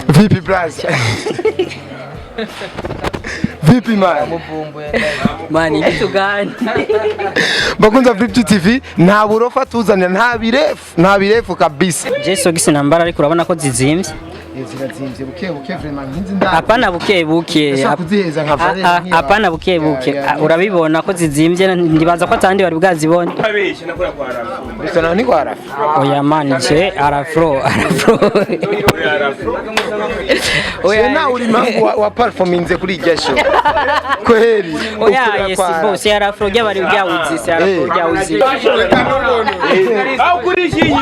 Vipi brother? Vipi man? Mani, vitu gani? Bakunzi ba Flip TV, nta burofa tuzanira, nta birefu, nta birefu kabisa. Je sogisi nambara, ariko urabona ko zizimvye. Zirazimvye buke buke, vraiment nkinzi ndani. Hapana, buke buke. Ndashaka kuziheza nka Valère nk'iya- Hapana, buke buke. Ya, ya, Ah, urabibona ko zizimvye, ndibaza ko atandi bari bwazibone. Gusa naho ni kwa Rafa. Oya mani, je arafro arafro. Oya na uri impamvu wa performinze kuri irya show. Kweli. Oya. Ukorera Yes. kwa Rafa. Bo si arafro ryabari ryawuzi, si arafro ryawuzi. Aho kuri iki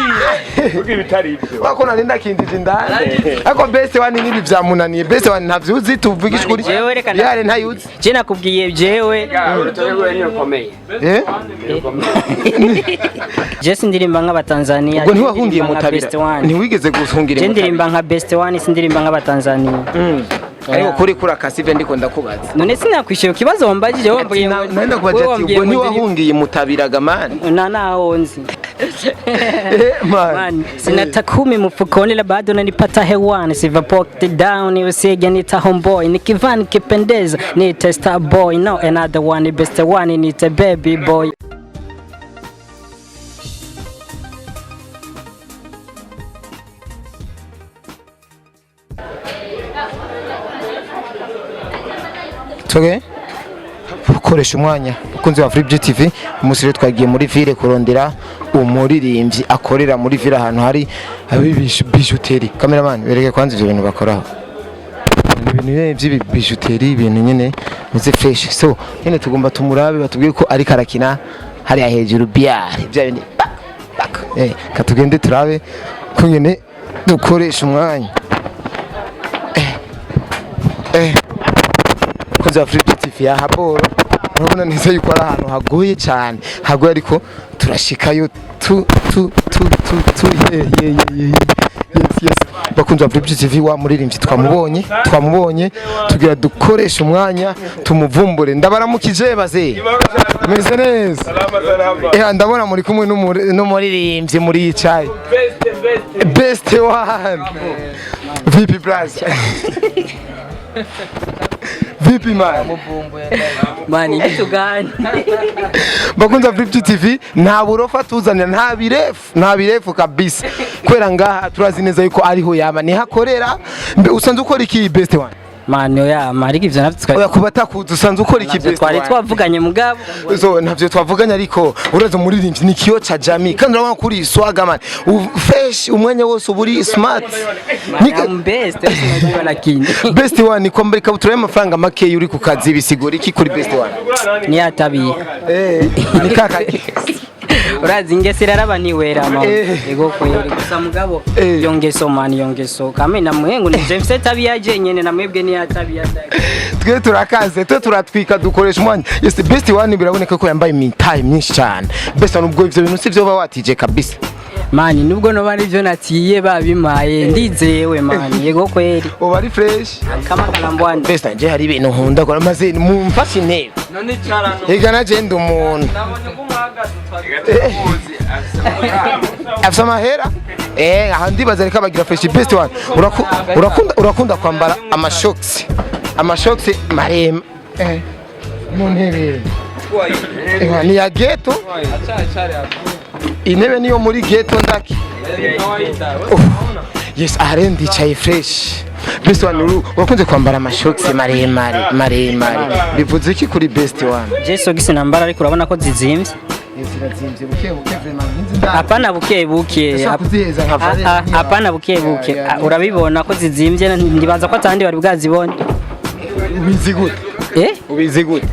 kuko ibitari ibyo. Wako narinda kindije indani. Ariko best one nibi vyamunaniye. Best one ntavyuzi, tuvugisha ukuri. Jewe reka Yare ntayuzi. Je nakubwiye jewe. Eh? Je sindirimba nk'abatanzania. Ubwo Je ntiwahungiye ndirimba nka mutabira. Best One. Ntiwigeze guhungira Je mutabira. ndirimba nka Best One, sindirimba nk'abatanzania. Ariko kuri kuri kasive ndiko ndakubaza. None sinakwishyura ikibazo wambajije, wambwiye ngo Nenda kubaza wowe ati wambwiye ubwo ngo ntiwahungiye mutabiraga man. Na naho nzi. Man. Man, sina takumi mfukoni la bado nanipata hewani, siva pocket down usije nita homeboy, nikivaa nikipendeza nite star boy, no another one, best one nite baby boy. Toge ukoresha umwanya, bakunzi ba Free TV, umunsi rero twagiye muri ville kurondera umuririmbyi akorera muri ville ahantu hari bijouterie. Cameraman, bereke kwanza ivyo bintu bakoraho. Ni ibintu nyene vy'ibi bijouterie, ibintu nyene meze fresh. So nyene tugomba tumurabe, batubwiye ko ariko arakina hariya hejuru biar bya bindi bak bak. Katugende turabe ko nyene dukoresha umwanya. Kozi wa Free TV ya Haboro, urabona neza yuko ari ahantu hagoye cyane, hagoye, ariko turashikayo tu tu tu tu tu ye ye ye ye, yes yes. Bakunzi ba Free TV, wa muririmbyi twamubonye, twamubonye, tugira dukoresha umwanya tumuvumbure. Ndabaramukije baze, meze neza? Salama salama. Ndabona muri kumwe n'umuririmbyi muri yicaye. Best best. Best one. Vipi brother? Vipi man? Mani, vitu gani? Bakunzi ba Flip TV, nta burofa tuzanira, nta birefu, nta birefu kabisa. Kubera ngaha turazi neza yuko ariho yaba niho akorera. Mbe usanzwe ukora iki, best one? Mani, oya mariko ivyo navyo twari Oya, kuba atakuzi, usanzwe ukora iki, navyo best twari one? twavuganye mugabo. So ntavyo twavuganye, ariko uraza umuririmbyi ni kiyo cha jamii, kandi urabona ko uri swagger man. Fresh umwanya wose uba uri smart. I'm best, sinajua lakini. Best one, kwambara ikabutura y'amafaranga makeya uri ku kazi bisigura iki kuri best one? Ni atabiye. Ni kaka. Urazi ingeso iraraba ntiwera mama. Ego kweri, gusa mugabo iyo ngeso mani, iyo ngeso kame namwengu nije mfise tabiya je nyene, namwebwe ni atabiya. Twe turakaze, twe turatwika, dukoresha umwanya. Yes, best one biraboneka ko yambaye imitahe myinshi cyane. Best one, ubwo ivyo bintu sivyo uba watije kabisa? Mani, nubwo noba arivyo natiye babimpaye, ndizewe mani, yego kweri. Uba ari fresh. Kama kalambwani. Best one, je hari ibintu nkunda kora maze mumfashe intebe. Ega naje ndi umuntu afise amahera. Aha ndibaza reka bagira fresh. Best one, urakunda kwambara amashoksi, amashoksi maremare mu ntebe. Ni ya ghetto, intebe niyo muri ghetto ndaki. Oh, yes, aha rero ndicaye fresh. Best one, urakunze kwambara amashoksi maremare maremare, bivuze iki kuri best one? Je sogisi nambara, ariko urabona ko zizimvye. Zirazimvye buke buke, vraiment nkinzi ndani. Hapana, buke buke. Ndashaka kuziheza nka Valère nk'iya- Hapana, buke buke. Ya, ya, Ah, urabibona ko zizimvye, ndibaza ko atandi bari bwazibone. Ubizi gute? Ubizi gute?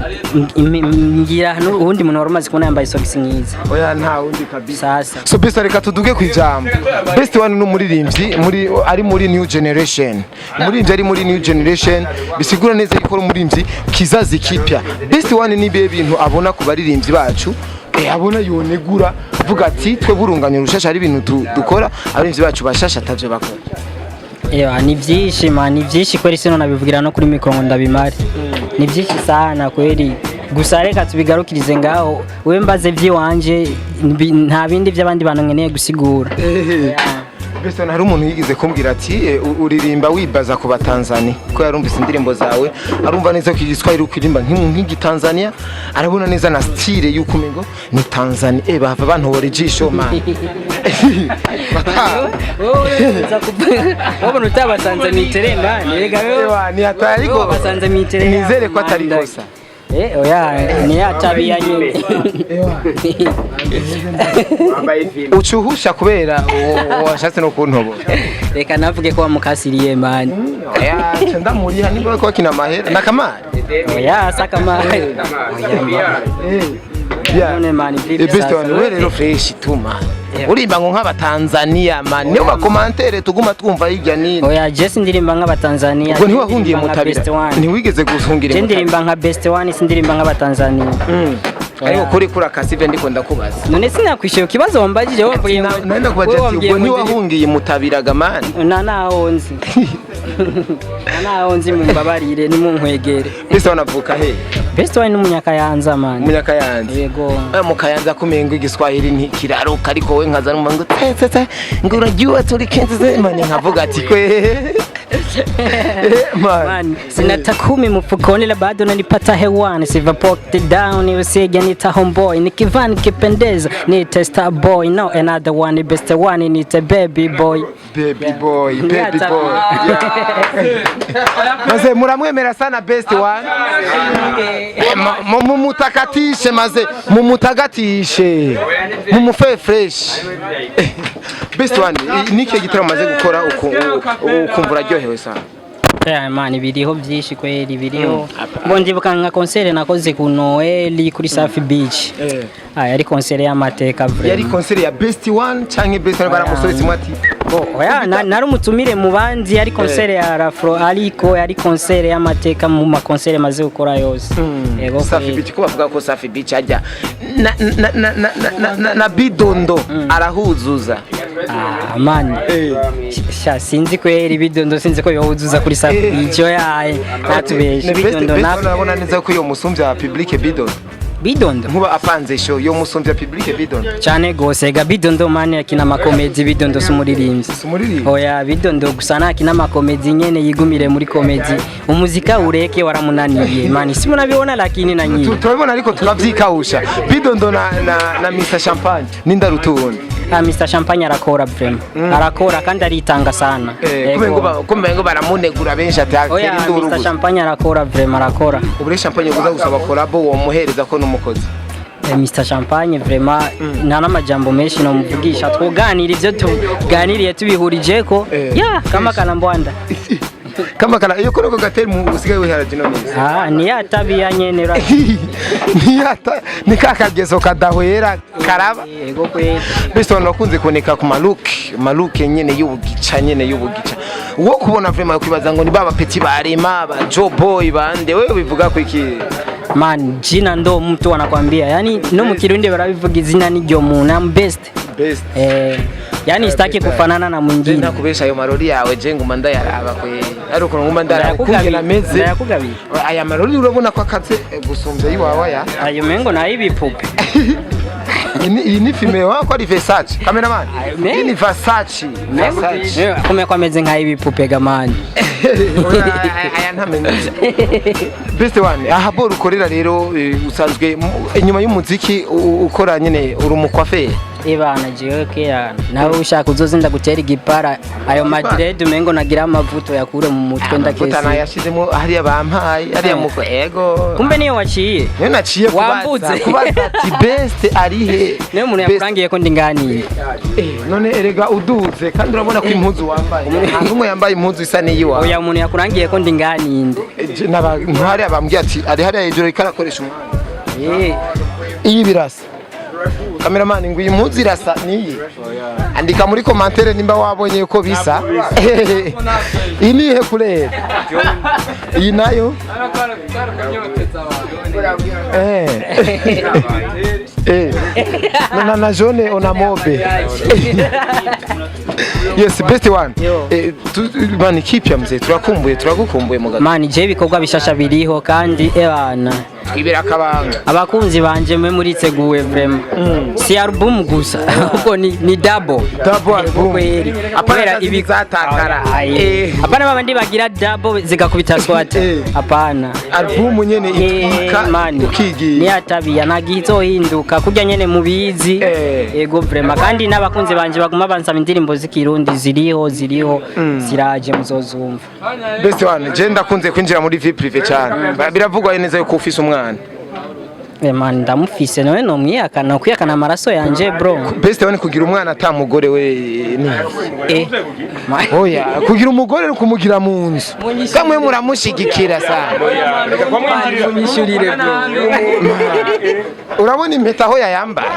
Ngira uwundi muntu wari umaze kubona yambaye isogisi nkiza. Oya, nta wundi kabisa. Sasa. So best, reka tuduge ku ijambo. Best one ni umuririmbyi muri ari muri new generation, umuririmbyi ari muri new generation, bisigura neza yuko ari umuririmbyi kizazi kipya. Best one, ni bihe bintu abona ku baririmbyi bacu, abona yonegura, avuga ati twe burunganya urushasha hari ibintu dukora abaririmbyi bacu bashasha atavyo bakora? Ewa, ni byinshi man, ni byinshi kweli, sino nabivugira no kuri mikoro ngo ndabimare. Ni byinshi sana kweli. Gusa reka tubigarukirize ngaho. We mbaze by'iwanje, nta bindi by'abandi bantu nkeneye gusigura. Best One, hari umuntu yigeze kumbwira ati uririmba wibaza ku Batanzania, ko yarumvise indirimbo zawe, arumva neza ko igiswahili ukuririmba nk'Igitanzania, arabona neza na style y'uko umengo ni Tanzania. Bahava bantobora ijisho, man. Wabona utabasanze mwitere, man, rega wewe. Ewa, ni hatari, ariko Wewe wabasanze mwitere. Nizere ko atari kosa. Oya, ni ya tabia nyene. Ucuhusha kubera washatse no kuntobora. Reka navuge ko wamukasiriye, man. Oya, nca ndamuriha niba ko akina amahera nakamari. Oya, sakama, oya, man. None, man, vipi Best sasa? One, we rero fresh tu, man. Yeah. Urimba ngo nk'Abatanzania, man, niyo bakomantere tuguma twumva hirya nino. Oya, je sindirimba nk'Abatanzania. Ubwo ntiwahungiye Ndirimba nka Mutabira? Best One. Ntiwigeze guhungira Je Mutabira? ndirimba nka Best One, sindirimba nk'Abatanzania. Ariko kuri kuri akasive ndiko ndakubaza. None sinakwishyuye ikibazo wambajije, wambwiye ngo Nari ndakubaza wowe ati wambwiye ubwo ngo ntiwahungiye Mutabiraga, man? Na naho nzi, na naho nzi, mumbabarire nimunkwegere. Best One avuka he? Best One n'Umunyakayanza, man. Munyakayanza? Yego. Mu Kayanza kumengo igiswahili ntikiraruka, ariko we nkaza numva ngo tse tse tse, ngo unajua tuli kenze, man, nkavuga ati kwe, man. Man, sina takumi mfukoni la bado nanipata hewani, siva pocket down, usije nita homeboy, nikivaa nikipendeza nite star boy, no another one, best one, nite baby boy. Baby boy, baby Yeah, boy. Yeah. Maze muramwemera sana Best One. Mumutakatishe, maze mumutagatishe, mumufe fresh. Best One, niki gitaramo maze gukora ukumva uraryohewe sana? Yeah, man, biriho byinshi kweli, biriho. Ngo ndibuka nka concert nakoze ku Noel kuri Safi Beach. Ah, yari concert y'amateka Yari vraiment. concert ya Best One canke Best One baramusoretse mwati? Oya, nari umutumire mu bandi, yari concert ya Rafro, ariko yari concert y'amateka mu ma concert maze gukora yose. Yego Safi kweli. Beach, ko bavuga ko Safi Beach ajya na na na na na, na, na Bidondo arahuzuza? Ah, man. Sha, sinzi kweli, Bidondo sinzi ko yohuzuza kuri Safi Beach, oya, natubeshe. Ni Best Bidondo Best na One arabona neza ko iyo musumbya public Bidondo? Bidondo. Nkuba apanze show, yo musumbya public Bidondo? Cyane gose ga. Bidondo, man, akina amakomedi, Bidondo si umuririmbyi. Si umuririmbyi? Oya, Bidondo gusa nakina amakomedi nyene, yigumire muri komedi, umuzika ureke, waramunaniye, man, si munabibona lakini na nyine. Turabibona ariko turavyikawusha. Bidondo na Mr Champagne, nindarutundi? Ah, Mr Champagne arakora vraiment, arakora kandi aritanga sana. Yego. Kumengo baramunegura benshi ati Oya, atera induru Mr gusa. Champagne arakora vraiment, arakora. Ubure Champagne uza gusaba collabo, uwo muhereza ko n'umukozi? Mr Champagne vraiment nta n'amajambo menshi nomuvugisha, twoganira ivyo tuganiriye tubihurije ko ya kama kanambwanda. Kama kana iyo kono gateri mu usigaye wihara jino neza. Ah, ni ya tabia nyene ra. Niyata ni kakagezo kadahwera karaba. Yego kweli. Best One wakunze kuboneka ku maluke maluke nyene y'ubugica, nyene y'ubugica, wo kubona vraiment kwibaza ngo ni baba petit barema ba Joe Boy bande. Wewe bivuga ko iki? Man, jina ndo mtu anakwambia, yani no mu Kirundi barabivuga, izina ni ryo muntu. I'm best. Best. Yani sitaki kufanana na mwingine. Ntakubesha, ayo marori yawe je nguma ndayaraba kwe, ari ukuntu nguma ndaraba ukungena ameze. Ndayakugabiye. Aya marori urabona ko akaze gusumbya yiwawe aya. Ayo mengo nayo ibipupe. Iyi ni filme wako ari Versace, cameraman. Iyi ni Versace, Versace. Kumenya ko ameze nk'ay'ibipupe ga, man. Oya, aya ntamenye. Best One, aha boro ukorera rero, usanzwe inyuma y'umuziki ukora nyene uri umukwaferi? Ibana jewe kera nawe ushaka uzoze ndagutera igipara, ayo madread umengo nagira amavuta yakure mu mutwe. Amavuta Ndakesi. nayashizemo hariya bampaye hariya muko ego. Kumbe niyo waciye. Niyo naciye kubaza. Wambutse. Kubaza ati Best ari he? Niyo umuntu Best- yakurangiye ko ndinganiye. None erega uduze kandi urabona ko impuzu wambaye, nta n'umwe yambaye impuzu isa n'iyiwawe. Oya, umuntu yakurangiye ko ndinganiye. Ntihariya bambwiye ati ari hariya hejuru ariko arakoresha umwanya. Iyi birasa, cameraman, ngo iyi mpuzu irasa niyi. Andika muri commentaire nimba wabonye ko bisa. Iyi ni ihe couleur? Iyi nayo na jaune ona mobe. Yes, Best One. Yo. Man, kipya mzee, turakumbuye, turagukumbuye mugaga. Man, je ibikorwa bishasha biriho kandi ebana. Twibera akabanga. Abakunzi banje, mwe muriteguwe vraiment. Si album gusa, ahubwo ni double. Double album. Kweli. Apana Kubera za zindi zatakara. Aye. Apana babandi bagira double zigakubita swat. Apana. Album nyene itwika. Mani. Ukigira. Niyatabiya ntagihe izohinduka kurya nyene mubizi. Ego vraiment, kandi n'abakunzi banje baguma bansaba indirimbo z'ikirundi, ziriho, ziriho, ziraje, muzozumva. Best One, je ndakunze kwinjira muri vie privée cyane. Biravugwa neza yuko ufise umwana. Man, ndamufise, nawe nomwihakana kwihakana amaraso yanje, bro? Best One, kugira umwana ata mugore we ni Oya, kugira umugore ni kumugira mu nzu kamwe muramushigikira sana. Reka kwamwinjirira. Munyishurire, bro. Urabona impeta aho yayambaye.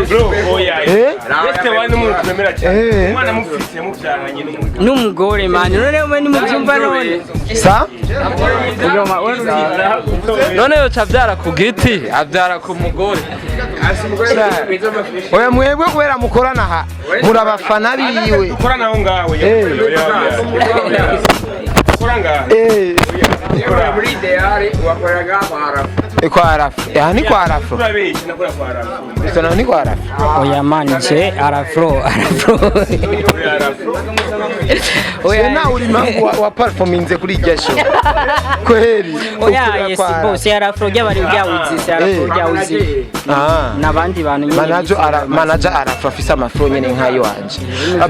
Bro, oya. Best One ni umuntu twemera cyane. Umwana mufise mubyaranye n'umugabo. N'umugore, man, none mwe nimubyumva none? Sa. None yoca abyara ku giti, abyara ku mugore? Oya, mwebwe kubera mukorana aha muri abafana biwe. Dukora naho ngawe. Dukora ngaho. Muri idéal wakoraga kwa Eh, kwa Arafu, aha ni kwa Arafu. Turabeshya, nakora kwa Arafu. Gusa naho ni kwa Arafu. Oya man, je arafro arafro. Oya, nawe uri impamvu wa performinze kuri irya show kweli. Oya. Ukura Yes. kwa Bo Arafu. si arafro ry'abari ryawuzi, si arafro ryawuzi. N'abandi bantu nyine. Manager ara manager Arafu afise amafro nyene nkayo wanje.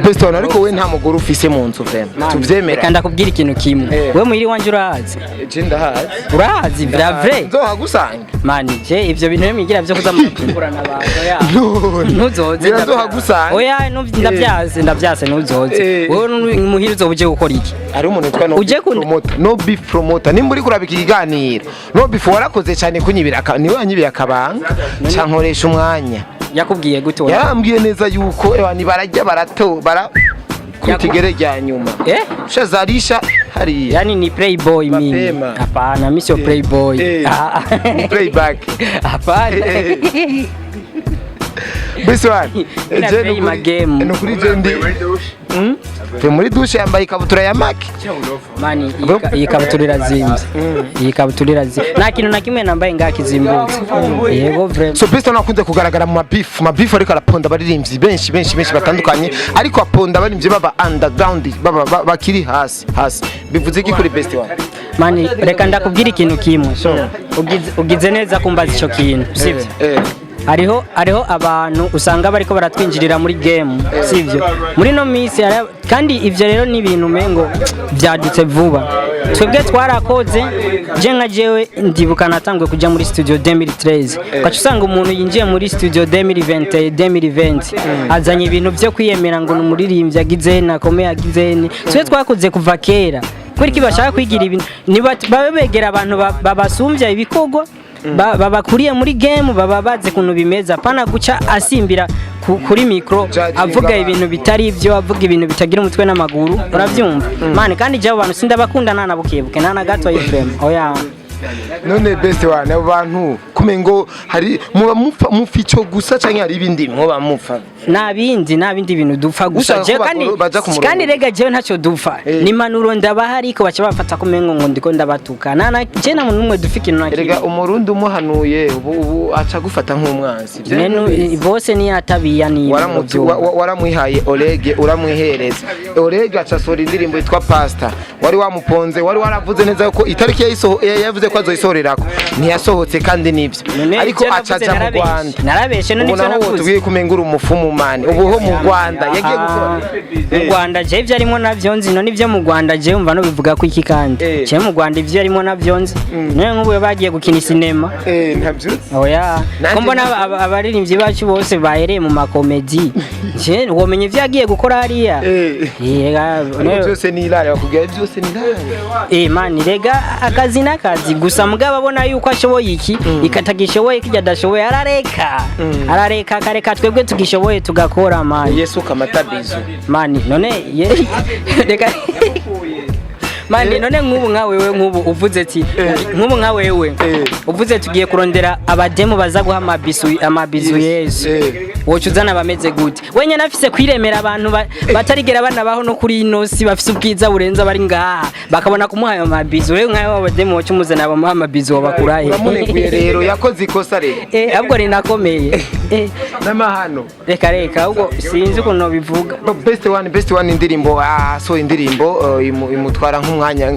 Best One, ariko we nta mugore ufise mu nzu vraiment? Reka Tuvyemera. ndakubwira ikintu kimwe. We muhiri wanje urahazi? Je ndahazi. Urahazi vrai vrai? Nzohagusanga. Man, je ivyo bintu rero mwigira vyo kuza murakurana abantu, oya. None. Ntuzoze. Nzohagusanga. Oya, ndavyase, ndavyase, ntuzoze. Wewe muhiri uzoba uje gukora iki? Hari umuntu witwa No Uje Beef Promoter. No Beef Promoter, nimba uri kuraba iki kiganiro, No Beef, warakoze cyane kunyibira niwe wanyibiye akabanga cankoresha umwanya. Yakubwiye gute wowe? Yarambwiye neza yuko ewa ni barajya barato bara kutigere rya nyuma. Shazarisha hariya. Yani ni playboy mimi. Mapema. Hapana, mimi sio playboy. Ah. Ni playback. Hapana. Best One, Mina je play my game. Nukuri je ndi Mvuye muri douche, yambaye ikabutura ya Maki. Man, iyi kabutura irazimbye. Iyi kabutura irazimbye. Nta kintu na kimwe nambaye ngaha kizimbutse. Yego vraiment. So Best One akunze kugaragara mu mabifu, mabifu, ariko araponda abaririmbyi benshi benshi benshi batandukanye, ariko aponda abaririmbyi baba underground, baba bakiri hasi hasi. Bivuze iki kuri Best One? Man, reka ndakubwira ikintu kimwe. So, ugize neza kumbaza ico kintu, sivyo? Eh. Hariho abantu usanga bariko baratwinjirira muri game, sivyo? Muri no minsi kandi ivyo rero ni ibintu umengo vyadutse vuba. Twebwe twarakoze, je nka jewe ndibuka natanguye kuja muri studio 2013, ugaca usanga umuntu yinjiye muri studio 2020, 2020 azanye ibintu vyo kwiyemera ngo ni umuririmbyi agize nakomeye agize. Ni twe twakoze kuva kera, kubera iki bashaka kwigira ibintu? Ni babe begera abantu babasumbya ibikorwa, babakuriye muri game, baba bazi ukuntu bimeze, apana guca asimbira kuri micro Judging avuga abantu. ibintu bitari ibyo, avuga ibintu bitagira umutwe n'amaguru, urabyumva man? Kandi jya abo bantu sindabakunda nta na bukebuke, nta na gato, FM, oya. None Best One, abo bantu kumengo hari muba mupfa mupfa ico gusa canke hari ibindi muba mupfa? Nta bindi, nta bindi bintu dupfa gusa. Ushaka Jewe ko kandi baja ku murongo. Kandi rega jewe ntacyo dupfa. Ni impanuro ndabaha, ariko baca bafata ko umengo ngo ndiko ndabatuka. Nta na je nta muntu n'umwe dupfa ikintu na Erega kimwe. umurundi umuhanuye ubu aca gufata nk'umwansi. Bose niyatabiya ni Waramwihaye Olege, uramwihereza Olege, aca asohora indirimbo yitwa Pasta. Wari wamuponze, wari waravuze neza ko itariki yavuze ko azoyisohorerako ntiyasohotse, kandi nibyo. None Ariko ivyo aca navuze aja mu narabeshe. Rwanda. Narabeshe, none Ubu ivyo naho navuze. tubwiye ko umenga uri umufumu, man. Ubu ho mu Rwanda yagiye gukora? Mu Rwanda je ivyo arimo navyo nzi. None ivyo mu Rwanda je umva no bivuga ko iki kandi? Je mu Rwanda ivyo arimo navyo nzi. None nk'ubu bagiye gukina sinema. Ntabyutse. Oya. Nanje Ko mbona abaririmbyi bacu bose bahereye mu makomedi, je womenya ivyo yagiye gukora hariya? Yega. Ariko byose ni irare, bakubwira byose ni irare. Man, rega akazi n'akazi gusa, mugabo abona yuko ashoboye iki, ikatagishoboye kijya adashoboye arareka, arareka, akareka twebwe tugishoboye tugakora, man. Yesu kamatabizo. Man, none reka man, none nk'ubu nka wewe, nk'ubu uvuze ati nk'ubu nka wewe uvuze tugiye kurondera abademu baza guha amabisu, amabizu Yesu. Woca uzana bameze gute? Wenyine afise kwiremera abantu batarigera banabaho no kuri ino si, bafise ubwiza burenze abari ngaha, bakabona kumuha ayo mabizu. Rero nk'ayo abademu woca umuzana bamuha amabizu, wabakurahe? Uramuneguye rero, yakoze ikosa rero. Eh, ahubwo rinakomeye. Eh, n'amahano. Reka reka, ahubwo sinzi ukuntu bivuga. Best one, best one, indirimbo so indirimbo imutwara nk'umwanya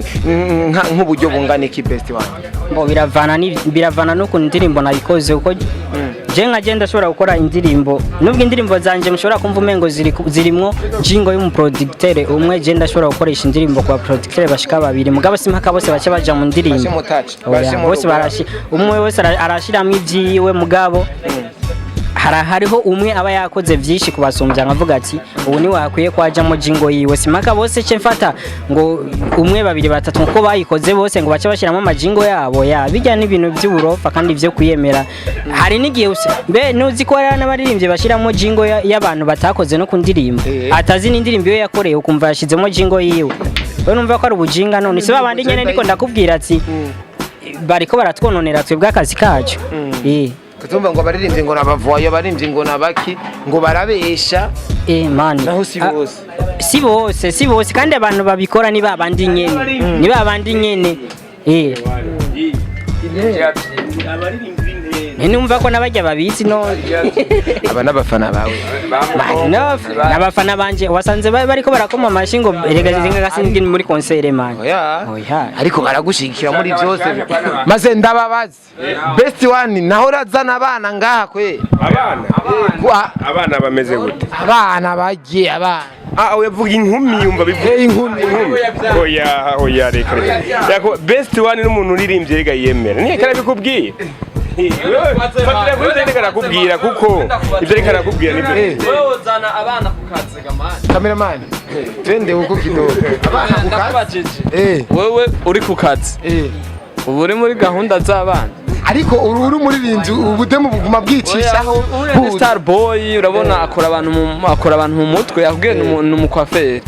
nk'uburyo bungana iki, best one? Bo biravana ni biravana n'ukuntu indirimbo nayikoze, kuko je nka je ndashobora gukora indirimbo, nubwo indirimbo zanje mushobora kumva umengo ziri zirimwo jingle y'umuproducteur umwe, je ndashobora gukoresha indirimbo kwa producteur bashika babiri, mugabo simpaka bose bace baja mu ndirimbo. Bashemo touch, Oya, bashemo bose logo. barashi umwe wese arashiramwo ivyiwe, mugabo hariho umwe aba yakoze vyinshi kubasumbya, nkavuga ati ubu ni wakwiye kwajamo jingle yiwe. Simpaka bose ce mfata ngo umwe, babiri, batatu nkuko bayikoze bose ngo bace bashyiramo amajingo yabo. Ya bijya n'ibintu by'uburofa kandi vyo kwiyemera. Hari n'igihe mbe nuzi ko hari n'abaririmbyi bashyiramo jingle y'abantu batakoze no ku ndirimbo, atazi n'indirimbo iyo yakoreye, ukumva yashyizemo jingle yiwe. We numva ko ari ubujinga. None si babandi nyene ndiko ndakubwira ati bariko baratwononera twebwe akazi kacu. Eh. Kutumva ngo abaririmbyi ngo nabavoyo, abaririmbyi ngo nabaki, ngo barabesha. Eh mani. Naho si Ah, bose. Si bose, si bose, kandi abantu babikora ni babandi nyene, ni babandi nyene, eh. Numva ko n'abajya babizi no. Aba n'abafana bawe. No, n'abafana banje wasanze bariko barakoma amashi ngo erega zinga gasindi muri concert, man. Oya. Oya. Ariko baragushigikira muri byose, maze ndababaza, best one, naho urazana abana ngaha kwe? Abana? Kwa Abana bameze gute? Abana bagiye, abana. Ah, uyavuga inkumi, yumva bivuga. Eh, inkumi, inkumi. Oya oya, reka reka. Yako best one n'umuntu uririmbye rega yemera niyo karabikubwiye. Fatira kuri ibyo ariko arakubwira, kuko ibyo ariko arakubwira nibyo. Wewe uzana abana ku kazi gamani? Cameraman, twende huko kidogo, abana ku kazi. Ndakubajije. Eh. Wewe uri ku kazi, ubu uri muri gahunda z'abana? Ariko uri umuririmbyi, ubudemu buguma bwicishaho. Uriya ni star boy, urabona akora abantu mu mutwe, yakubwiye ni umukwaferi.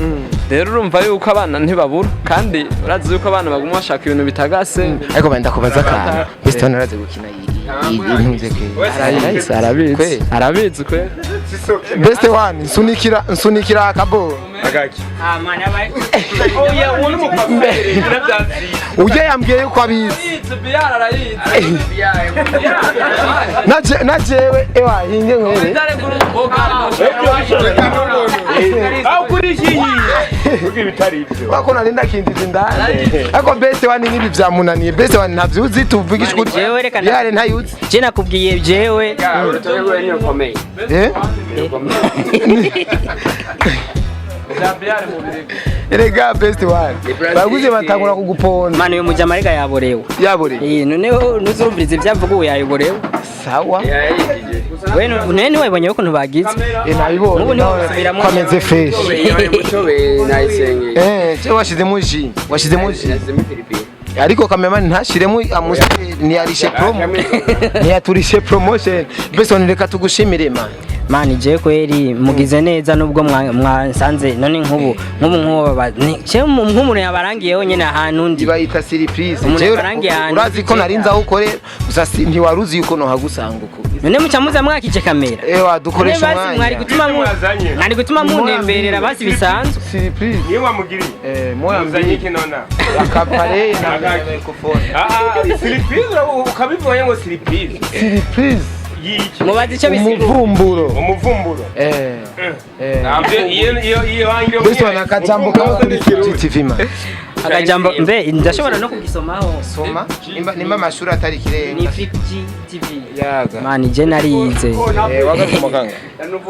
Rero urumva yuko abana ntibabura, kandi urazi yuko abana baguma bashaka ibintu bitagase. Ariko benda kubaza akantu, best one arazi gukina intuze kwe? Arabizi, arabizi. Kwe. Arabizi kwe. Best one, nsunikira, nsunikira akabo. Agaki? Ah man, abaye. Oya, uwo ni umukwaferi, navyanziye. Ujye yambwiye yuko abizi. Arayizi biyara, arayizi. Na jewe ewa hinge nkwere. Aho kuri iki kuko ibitari ibyo. Wako narinda kindiza indani, ariko best one nk'ibi vyamunaniye. Best one ntavyuzi, tuvugisha ukuri. Jewe reka yare ntayuzi. Je nakubwiye jewe. Urutonde rwe niyo rukomeye. Eh, erega best one baguze batangura kuguponda. Mani, uyu mujama rega yaborewe. Yabure. Eh, noneho ntuzurumvirize ibyavuga, ubu yayoborewe. Sawa. We none ntiwabonye ukuntu bagize? Eh, nabibonye. N'ubu niho Nawe basubiramo. ko ameze fresh. Umutobe nayisengeye. Eh, je washizemo ji, washizemo ji. Nasizemo ipiripiri. Ariko cameraman ntashiremo amuse, ntiyarishe promo, ntiyaturishe promotion. Best one, reka tugushimire, man. Mani, je kweri mugize neza nubwo mwansanze none nk'ubu nk'umuntu yabarangiyeho nyene ahantu ndi. Bayita surprise. Umuntu Jewe yabarangiye ahantu urazi ko ndi. narinze aho ukorera gusa ntiwari uzi yuko nohagusanga uko. None muca muza mwakije kamera? Ewa, dukoresha None basi mwari umwanya. gutuma Mwazanye. mwari gutuma muntemberera basi bisanzwe. Surprise. Niyo wamugiriye. Eh, moya. Muzanye iki nona? Akapare na Agaki. microphone. Ah ah, surprise, ukabivuga ngo surprise. Surprise. Yiki? Mubaze icyo bisigura. Umuvumburo. Umuvumburo. Eh eh. Ibyo iyo hangiro. Best one, akajambo kamwe kuri GTV, man. Akajambo mbe ndashobora no kugisomaho. Soma nimba amashuri atari Ni ikirenga. 5G TV. Yaga. Mani, je narize. Eh, wagaruka muganga.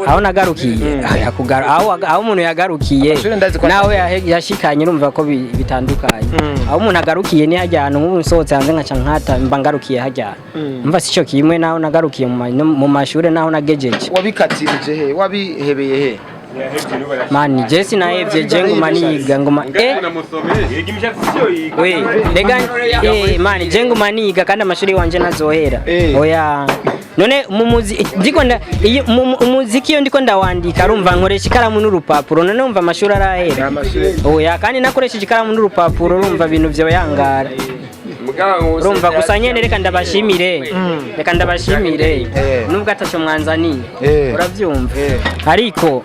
Aho nagarukiye, aho umuntu yagarukiye Amashure ndazi ko nawe yashikanye, urumva ko bitandukanye. Aho umuntu agarukiye ni hajya ahantu nk'ubu nsohotse hanze nkaca nkata mba ngarukiye hajya, umva sico kimwe naho nagarukiye mu mashure naho nagejeje. Wabikatirije he? Wabihebeye he? Mani, je sinahevye, je nguma niga, nguma Yega, imishatsi siyo yiga. We rega, mani, je nguma niga kandi amashuri wanje ntazohera. Oya, none mu ndiko umuziki iyo ndiko ndawandika, urumva nkoresha ikaramu n'urupapuro. None umva amashuri arahera? Oya, kandi nakoresheje ikaramu n'urupapuro, urumva ibintu vyoyangara. Mugabo Urumva gusa nyene, reka ndabashimire, reka ndabashimire nubwo ataco mwanzaniye. Uravyumva? Ariko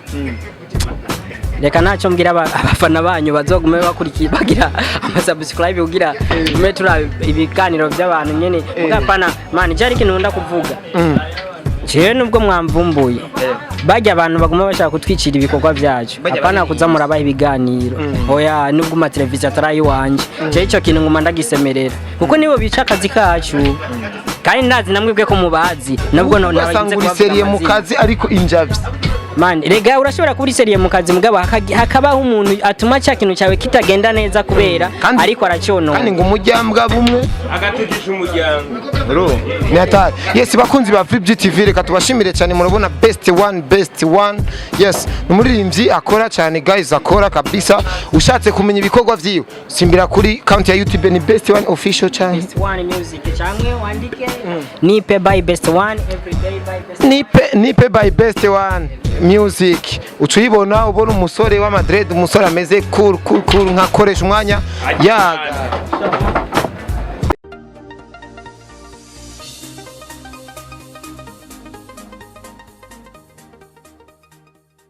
reka ntacyo mbwira abafana banyu, bazogume bakurikiye, bagira amasubscribe kugira tume turaba ibiganiro by'abantu nyene. Mugapana man, je ariko nkunda kuvuga, jewe nubwo mwamvumbuye, bajya abantu baguma bashaka kutwicira ibikorwa byacu, apana kuza murabaha ibiganiro, oya. Nubwo amateleviziyo atari ayiwanje, jewe icyo kintu nguma ndagisemerera, kuko nibo bica akazi kacu, kandi ndazi namwebwe ko mubazi, nubwo none Ugasanga uri sérieux mu kazi, ariko injavyi. Man, rega urashobora kuba uri sérieux mu kazi, mugabo hakabaho umuntu atuma cya kintu cyawe kitagenda neza kubera ariko aracyonona. Kandi ngo umujyambwa bumwe agategesha umuryango. Ni hatari. Yes, bakunzi ba Free TV, reka tubashimire cyane. Murabona Best One, Best One, yes, ni umuririmbyi akora cyane, guys, akora kabisa. Ushatse kumenya ibikorwa vyiwe, simbira kuri account ya YouTube, ni Best One Official cyane. Best One Music, cyangwa wandike Nipe by Best One, Everyday by Best. Nipe, Nipe by Best One Music, uca uyibona, ubona umusore wa Madrid, umusore ameze cool cool cool, nkakoresha umwanya yaga.